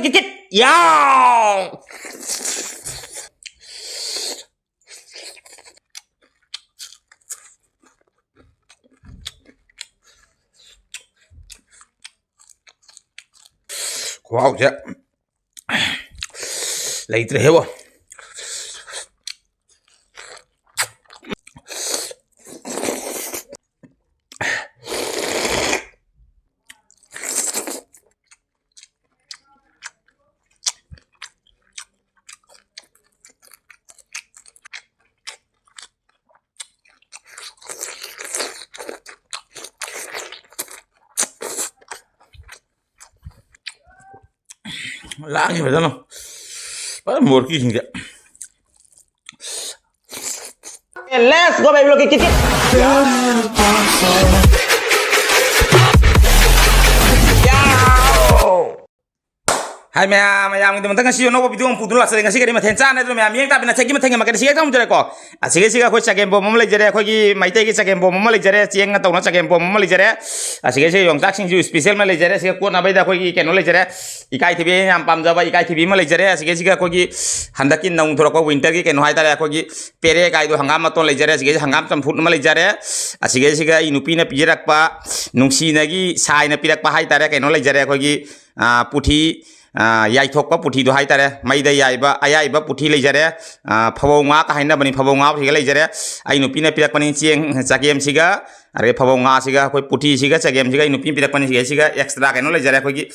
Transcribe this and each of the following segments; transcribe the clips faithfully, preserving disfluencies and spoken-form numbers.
Kit kit. ꯌꯥꯎ! ꯈꯨꯍꯥꯎꯁꯦ ꯂꯩꯇ꯭ꯔꯦꯍꯦꯕꯣ꯫ ꯂꯥꯡꯉꯤ ꯐꯖꯅ꯫ ꯐꯖꯅ ꯃꯣꯔꯀꯤꯁꯤꯡꯁꯦ꯫ Let's go, baby, look at it. ꯍꯥꯏ ꯃꯌꯥꯝ, ꯃꯌꯥꯝꯒꯤꯗꯃꯛꯇ ꯉꯁꯤ ꯑꯅꯧꯕ video ꯑꯃ ꯄꯨꯗꯨꯅ ꯂꯥꯛꯆꯔꯦ꯫ ꯉꯁꯤ ꯀꯔꯤ ꯃꯊꯦꯜ ꯆꯥꯅꯤ ꯑꯗꯨꯅ ꯃꯌꯥꯝ ꯌꯦꯡ ꯇꯥꯕꯤ ꯅꯠꯇꯦ, ꯃꯊꯪꯒꯤ ꯃꯊꯪꯒꯤ ꯃꯀꯩꯗ ꯁꯤꯒ ꯊꯝꯖꯔꯦꯀꯣ꯫ ꯑꯁꯤꯒꯩꯁꯤꯒ ꯑꯩꯈꯣꯏ ꯆꯒꯦꯝꯄꯣꯝ ꯑꯃ ꯂꯩꯖꯔꯦ, ꯑꯩꯈꯣꯏꯒꯤ ꯃꯩꯇꯩꯒꯤ ꯆꯒꯦꯝꯄꯣꯝ ꯑꯃ ꯂꯩꯖꯔꯦ, ꯆꯦꯡꯅ ꯇꯧꯅ ꯆꯒꯦꯝꯄꯣꯝ ꯑꯃ ꯂꯩꯖꯔꯦ꯫ ꯑꯁꯤꯒꯩꯁꯤꯒ ꯌꯣꯡꯆꯥꯛ ꯁꯤꯡꯖꯨ special ꯑꯃ ꯂꯩꯖꯔꯦ꯫ ꯁꯤꯒ ꯀꯣꯠꯅꯕꯩꯗ ꯑꯩꯈꯣꯏꯒꯤ ꯀꯩꯅꯣ ꯂꯩꯖꯔꯦ, ꯏꯀꯥꯏꯊꯤꯕꯤ, ꯑꯩꯅ ꯌꯥꯝ ꯄꯥꯝꯖꯕ ꯏꯀꯥꯏꯊꯤꯕꯤ ꯑꯃ ꯂꯩꯖꯔꯦ꯫ ꯑꯁꯤꯒꯩꯁꯤꯒ ꯑꯩꯈꯣꯏꯒꯤ ꯍꯟꯗꯛꯀꯤ ꯅꯧꯅ ꯊꯣꯔꯛꯄ winter ꯒꯤ ꯀꯩꯅꯣ ꯍꯥꯏꯇꯥꯔꯦ, ꯑꯩꯈꯣꯏꯒꯤ ꯄꯦꯔꯦ ꯀꯥꯏꯗꯣ, ꯍꯪꯒꯥꯝ ꯃꯇꯣꯟ ꯂꯩꯖꯔꯦ꯫ ꯑꯁꯤꯒꯩꯁꯤ ꯍꯪꯒꯥꯝ ꯆꯝꯐꯨꯠ ꯑꯃ ꯂꯩꯖꯔꯦ꯫ ꯑꯁꯤꯒꯩꯁꯤꯒ ꯑꯩ ꯅꯨꯄꯤꯅ ꯄꯤꯖꯔꯛꯄ, ꯅꯨꯡꯁꯤꯅꯒꯤ ꯁꯥꯏꯅ ꯄꯤꯔꯛꯄ ꯍꯥꯏꯇꯥꯔꯦ, ꯀꯩꯅꯣ ꯂꯩꯖꯔꯦ, ꯑꯩꯈꯣꯏꯒꯤ, ꯑꯥ, ꯄꯨꯊꯤ, ꯑꯥ, ꯌꯥꯏꯊꯣꯛꯄ ꯄꯨꯊꯤꯗꯣ ꯍꯥꯏꯇꯥꯔꯦ, ꯃꯩꯗ ꯌꯥꯏꯕ, ꯑꯌꯥꯏꯕ ꯄꯨꯊꯤ ꯂꯩꯖꯔꯦ꯫ ꯑꯥ, ꯐꯕꯧ ꯉꯥ ꯀ ꯍꯥꯏꯅꯕꯅꯤ, ꯐꯕꯧ ꯉꯥ ꯁꯤꯒ ꯂꯩꯖꯔꯦ꯫ ꯑꯩ ꯅꯨꯄꯤꯅ ꯄꯤꯔꯛꯄꯅꯤ ꯆꯦꯡ ꯆꯒꯦꯝꯁꯤꯒ, ꯑꯗꯒꯤ ꯐꯕꯧ ꯉꯥꯁꯤꯒ, ꯑꯩꯈꯣꯏ ꯄꯨꯊꯤꯁꯤꯒ ꯆꯒꯦꯝꯁꯤꯒ ꯑꯩ ꯅꯨꯄꯤꯅ ꯄꯤꯔꯛꯄꯅꯤ꯫ ꯁꯤꯒ, ꯁꯤꯒ extra ꯀꯩꯅꯣ ꯂꯩꯖꯔꯦ, ꯑꯩꯈꯣꯏꯒꯤ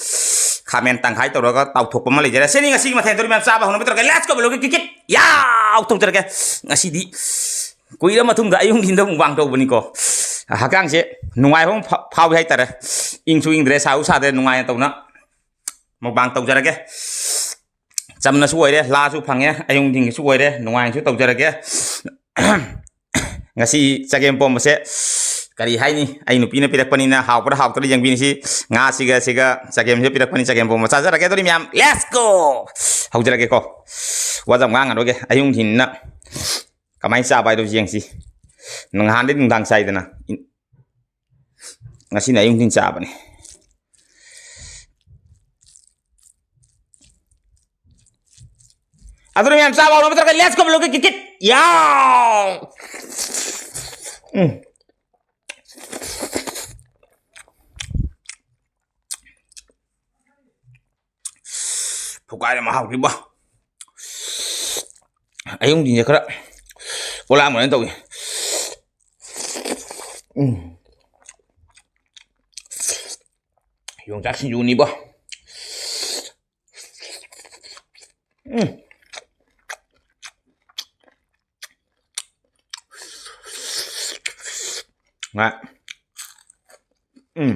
ꯈꯥꯃꯦꯟ ꯇꯪꯈꯥꯏ ꯇꯧꯔꯒ ꯇꯥꯎꯊꯣꯛꯄ ꯑꯃ ꯂꯩꯖꯔꯦ꯫ ꯁꯤꯅꯤ ꯉꯁꯤꯒꯤ ꯃꯊꯦꯜ꯫ ꯑꯗꯨ ꯃꯌꯥꯝ ꯆꯥꯕ ꯍꯧꯅꯕ ꯇꯧꯔꯒꯦ꯫ Let's go, ꯕꯦꯂꯣꯒꯤ ꯀꯤꯠ ꯀꯤꯠ ꯌꯥꯎ ꯇꯧꯖꯔꯒꯦ꯫ ꯉꯁꯤꯗꯤ ꯀꯨꯏꯔ ꯃꯇꯨꯡꯗ ꯑꯌꯨꯛ ꯅꯨꯡꯊꯤꯟꯗ mukbang ꯇꯧꯕꯅꯤꯀꯣ꯫ ꯍꯛꯆꯥꯡꯁꯦ ꯅꯨꯡꯉꯥꯏꯕ ꯑꯃ ꯐꯥ-, ꯐꯥꯎꯏ ꯍꯥꯏꯇꯥꯔꯦ꯫ ꯏꯪꯁꯨ ꯏꯪꯗ꯭ꯔꯦ, ꯁꯥꯁꯨ ꯁꯥꯗ꯭ꯔꯦ, ꯅꯨꯡꯉꯥꯏꯅ ꯇꯧꯅ mukbang ꯇꯧꯖꯔꯒꯦ꯫ ꯆꯝꯅꯁꯨ ꯑꯣꯏꯔꯦ, ꯂꯥꯁꯨ ꯐꯪꯉꯦ, ꯑꯌꯨꯛ ꯅꯨꯡꯊꯤꯟꯒꯤꯁꯨ ꯑꯣꯏꯔꯦ, ꯅꯨꯡꯉꯥꯏꯅꯁꯨ ꯇꯧꯖꯔꯒꯦ꯫ ꯉꯁꯤ ꯆꯒꯦꯝ ꯄꯣꯝꯕꯁꯦ ꯀꯔꯤ ꯍꯥꯏꯅꯤ, ꯑꯩ ꯅꯨꯄꯤꯅ ꯄꯤꯔꯛꯄꯅꯤꯅ ꯍꯥꯎꯕ꯭ꯔꯥ ꯍꯥꯎꯇ꯭ꯔꯥ ꯌꯦꯡꯕꯤꯅꯤꯁꯤ꯫ ꯉꯥꯁꯤꯒ ꯁꯤꯒ ꯆꯒꯦꯝꯁꯤꯒ ꯄꯤꯔꯛꯄꯅꯤ, ꯆꯒꯦꯝ ꯄꯣꯝꯕ ꯆꯥꯖꯔꯒꯦ꯫ ꯑꯗꯨꯗꯤ ꯃꯌꯥꯝ, let's go! ꯍꯧꯖꯔꯒꯦꯀꯣ꯫ ꯋꯥ ꯌꯥꯝ ꯉꯥꯡꯉꯔꯣꯏꯒꯦ, ꯑꯌꯨꯛ ꯅꯨꯡꯊꯤꯟꯅ ꯀꯃꯥꯏꯅ ꯆꯥꯕ ꯍꯥꯏꯗꯣ ꯌꯦꯡꯁꯤ꯫ ꯅꯍꯥꯟꯗꯩ ꯅꯨꯡꯗꯥꯡ ꯆꯥꯏꯗꯅ, ꯉꯁꯤꯅ ꯑꯌꯨꯛ ꯅꯨꯡꯊꯤꯟ ꯆꯥꯕꯅꯤ꯫ ꯑꯗꯨꯅ ꯃꯌꯥꯝ ꯆꯥꯕ ꯍꯧꯔꯕ ꯅꯠꯇ꯭ꯔꯒ let's go ꯕ꯭ꯂꯣꯛꯀꯤ ꯀꯤꯠ ꯀꯤꯠ꯫ ꯌꯥꯎ! ꯎꯝ꯫ ꯐꯨꯀꯥꯏꯔꯦ ꯃꯍꯥꯎꯁꯤꯕꯣ꯫ ꯑꯌꯨꯛ ꯅꯨꯡꯊꯤꯟꯁꯦ ꯈꯔ ꯄꯣꯂꯥꯡ ꯃꯥꯏꯅ ꯇꯧꯏ꯫ ꯎꯝ꯫ ꯌꯣꯡꯆꯥꯛ ꯁꯤꯡꯖꯨꯅꯤꯕꯣ꯫ ꯎꯝ꯫ ꯉꯥ꯫ ꯎꯝ꯫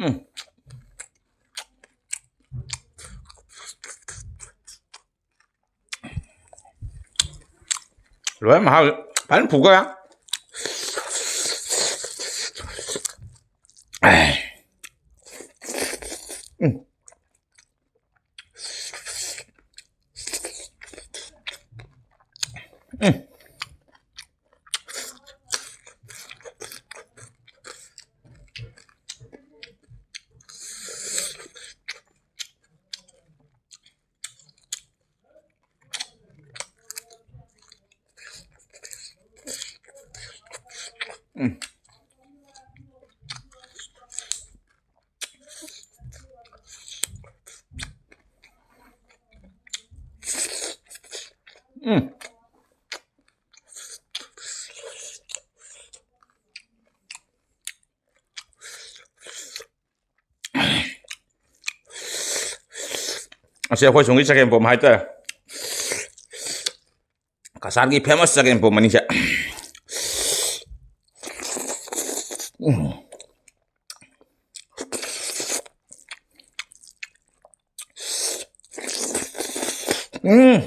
ꯎꯝ꯫ ꯂꯣꯏꯔꯦ ꯃꯍꯥꯎ ꯐꯖꯅ ꯐꯨꯒ꯫ ꯎꯝ꯫ ꯎꯝ꯫ ꯎꯝ꯫ ꯎꯝ꯫ ꯑꯁꯤ ꯑꯩꯈꯣꯏ ꯁꯣꯝꯒꯤ ꯆꯒꯦꯝꯄꯣꯝ ꯍꯥꯏꯇꯥꯔꯦ꯫ ꯀꯁꯥꯔꯒꯤ famous ꯆꯒꯦꯝꯄꯣꯝ ꯑꯅꯤꯁꯦ꯫ ꯎꯝ꯫ ꯎꯝ꯫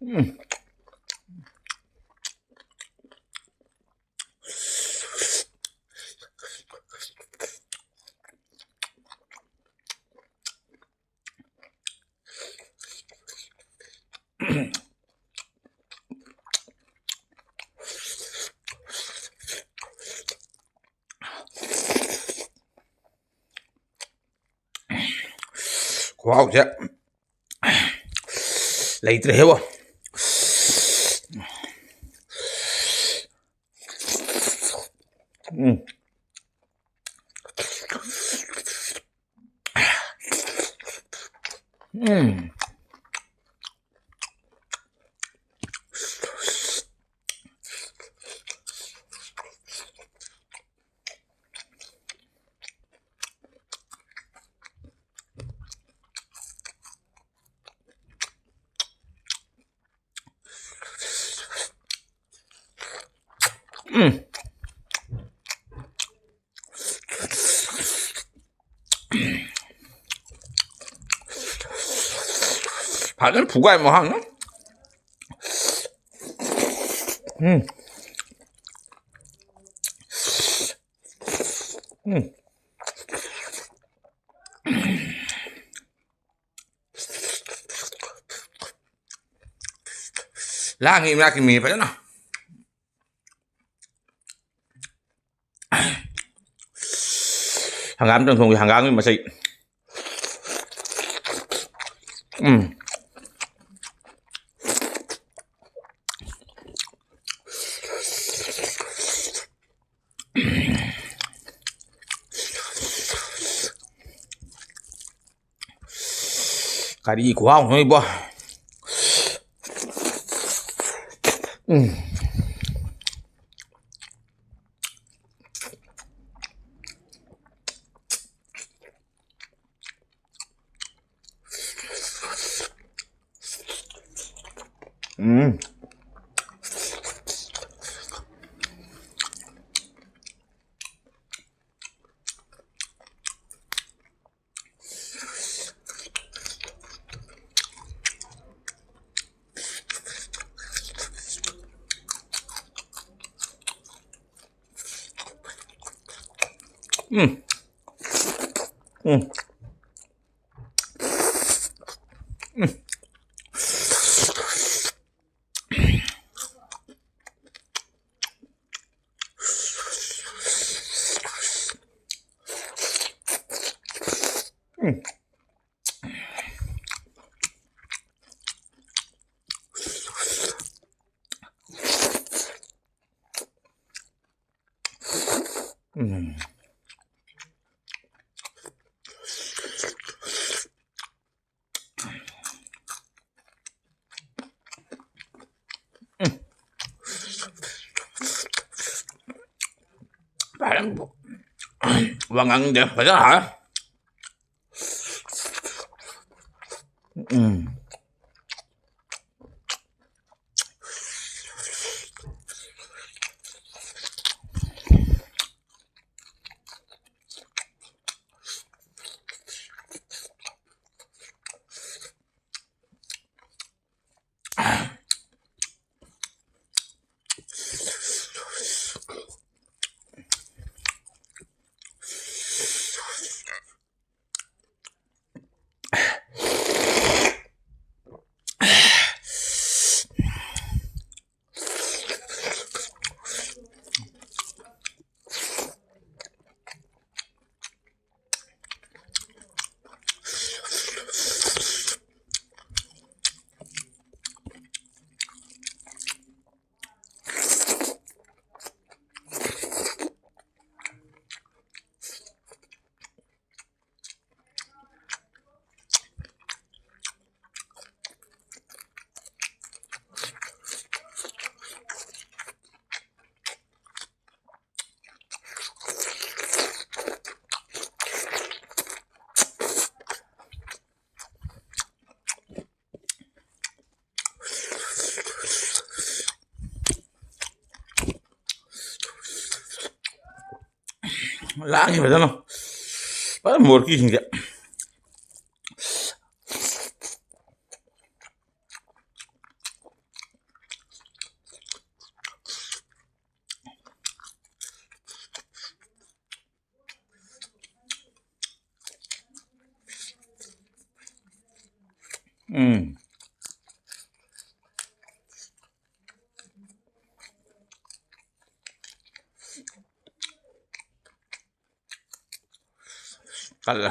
ꯎꯝ꯫ ꯈꯨꯍꯥꯎꯁꯦ ꯂꯩꯇ꯭ꯔꯦ ꯍꯦꯕꯣ꯫ ꯎꯝ꯫ ꯎꯝ꯫ ꯎꯝ꯫ ꯐꯖꯅ ꯐꯨꯒꯥꯏ ꯃꯍꯥꯛꯅ꯫ ꯎꯝ꯫ ꯎꯝ꯫ ꯂꯥꯡꯉꯤ ꯏꯃꯥ ꯀꯤꯃꯤ ꯐꯖꯅ꯫ ꯍꯪꯒꯥꯝ ꯆꯪꯊꯣꯡꯒꯤ ꯍꯪꯒꯥꯝꯒꯤ ꯃꯆꯩ꯫ ꯎꯝ꯫ ꯀꯔꯤ ꯈꯨꯍꯥꯎꯅꯣ ꯏꯕꯣ꯫ ꯎꯝ꯫ ꯎꯝ꯫ ꯎꯝ꯫ ꯎꯝ꯫ ꯎꯝ꯫ ꯎꯝ꯫ ꯎꯝ꯫ ꯐꯖꯅ ꯋꯥ ꯉꯥꯡꯗꯦ, ꯐꯖꯅ ꯍꯥꯏ꯫ ꯎꯝ꯫ ꯂꯥꯡꯉꯤ ꯐꯖꯅ꯫ ꯐꯖꯅ ꯃꯣꯔꯀꯤꯁꯤꯡꯁꯦ꯫ ꯎꯝ꯫ ꯀꯜꯂꯦ꯫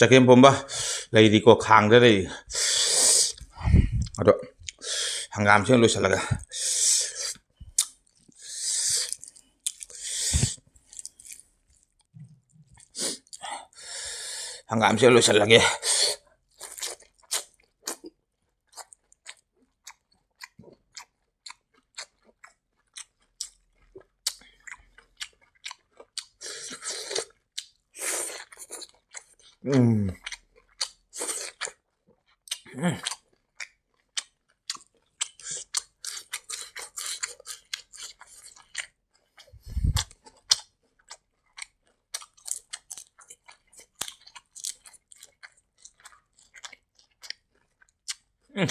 ꯆꯒꯦꯝ ꯄꯣꯝꯕ ꯂꯩꯔꯤꯀꯣ, ꯈꯥꯡꯗ ꯂꯩꯔꯤ꯫ ꯑꯗꯣ ꯍꯪꯒꯥꯝꯁꯦ ꯂꯣꯏꯁꯤꯜꯂꯒ, ꯍꯪꯒꯥꯝꯁꯦ ꯂꯣꯏꯁꯤꯜꯂꯒꯦ꯫ ꯎꯝ꯫ ꯎꯝ꯫ ꯎꯝ꯫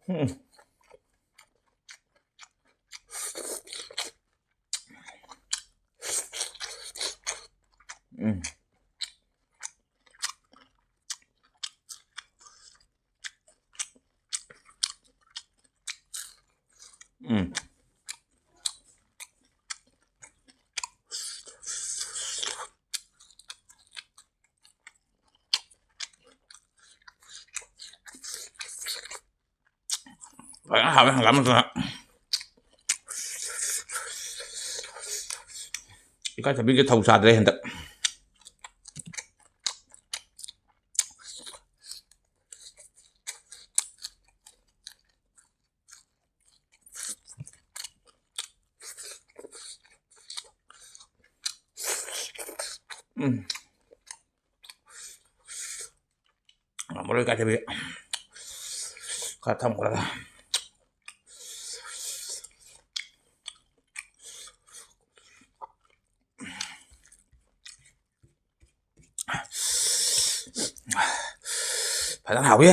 ꯎꯝ꯫ ꯎꯝ꯫ ꯎꯝ꯫ ꯐꯖꯅ ꯍꯥꯎꯋꯦ ꯍꯪꯒꯥꯝ ꯃꯇꯣꯟ꯫ ꯏꯀꯥꯏꯊꯕꯤꯒꯤ ꯊꯧ ꯆꯥꯗ꯭ꯔꯦ ꯍꯟꯗꯛ꯫ ꯎꯝ꯫ ꯃꯔꯣꯏ ꯀꯥꯏꯊꯕꯤ ꯈꯔ ꯊꯝꯈ꯭ꯔꯒ꯫ ꯐꯖꯅ ꯍꯥꯎꯋꯤ꯫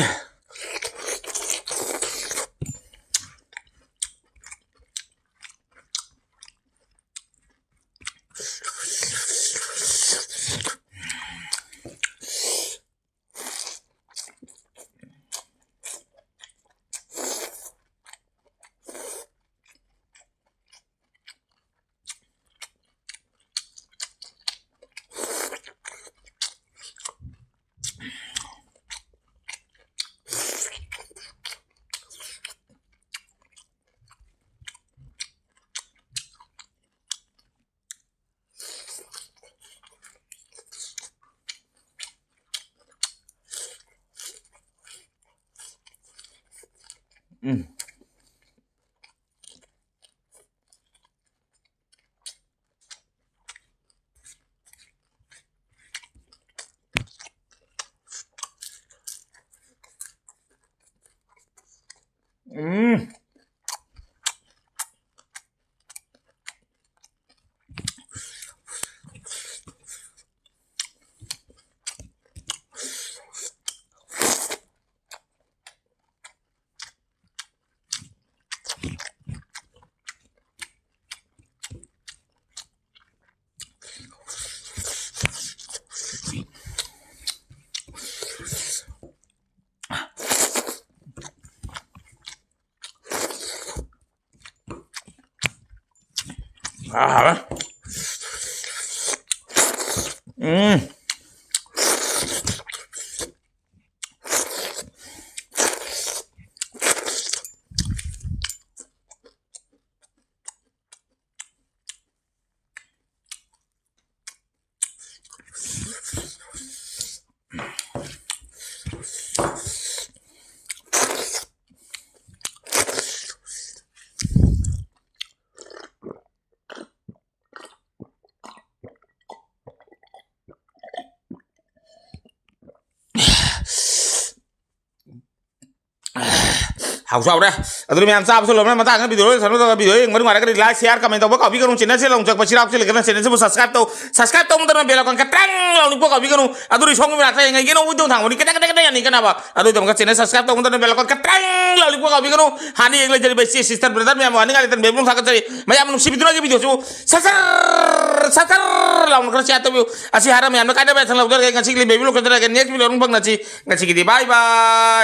ꯎꯝ꯫ ꯎꯝ꯫ ꯎꯝ꯫ ꯍꯥꯎꯁꯨ ꯍꯥꯎꯔꯦ꯫ ꯑꯗꯨꯅ ꯃꯌꯥꯝ ꯆꯥꯕꯁꯨ ꯂꯣꯏꯔꯕꯅ ꯃꯇꯥꯡꯗ video ꯂꯣꯏꯁꯤꯟꯅꯕ ꯇꯧꯔꯒ video ꯌꯦꯡꯕ ꯅꯨꯡꯉꯥꯏꯔꯒꯗꯤ like, share, comment ꯇꯧꯕ ꯀꯥꯎꯕꯤꯒꯅꯨ꯫ Channel ꯁꯦ ꯂꯧ ꯆꯪꯕ ꯆꯤꯔꯥꯎ ꯆꯤꯜꯂꯒꯅ channel ꯁꯤꯕꯨ subscribe ꯇꯧ꯫ Subscribe ꯇꯧꯕ ꯃꯇꯝꯗ bell icon ꯈꯇꯪ ꯂꯥꯎꯅꯤꯛꯄ ꯀꯥꯎꯕꯤꯒꯅꯨ꯫ ꯑꯗꯨꯅ ꯁꯣꯝꯒꯤ ꯃꯅꯥꯛꯇ ꯌꯦꯡꯉꯩꯒꯤ ꯅꯣꯡꯃꯩ ꯊꯣꯡ ꯊꯥꯡꯕꯅꯤ ꯈꯤꯇꯪ ꯈꯤꯇꯪ ꯈꯤꯇꯪ ꯌꯥꯅꯤ ꯀꯅꯥꯕ꯫ ꯑꯗꯨꯒꯤꯗꯃꯛꯇ channel subscribe ꯇꯧꯕ ꯃꯇꯝꯗ bell icon ꯈꯇꯪ ꯂꯥꯎꯅꯤꯛꯄ ꯀꯥꯎꯕꯤꯒꯅꯨ꯫ ꯍꯥꯟꯅ ꯌꯦꯡ ꯂꯩꯖꯔꯤꯕ ꯏꯆꯦ sister brother ꯃꯌꯥꯝ ꯋꯥꯅꯤꯡꯉꯥꯏ ꯂꯩꯇꯅ ꯕꯦꯕꯨꯡ ꯊꯥꯒꯠꯆꯔꯤ꯫ ꯃꯌꯥꯝ ꯅꯨꯡꯁꯤꯕꯤꯗꯨꯅ ꯑꯩꯒꯤ video ꯁꯤꯕꯨ ꯁꯠ ꯁꯠ ꯁꯠ ꯁꯠ ꯂꯥꯎꯅ ꯈꯔ share ꯇꯧꯕꯤꯌꯨ꯫ ꯑꯁꯤ ꯍꯥꯏꯔ ꯃꯌꯥꯝꯅ ꯀꯥꯏꯅꯕ ꯌꯥꯊꯪ ꯂꯧꯖꯔꯒꯦ꯫ ꯉꯁꯤꯒꯤ ꯕꯦꯕꯨꯡ ꯂꯣꯏꯁꯤꯟꯖꯔꯒꯦ꯫ Next video ꯑꯃꯨꯛ ꯐꯪꯅꯁꯤ꯫ ꯉꯁꯤꯒꯤꯗꯤ bye bye꯫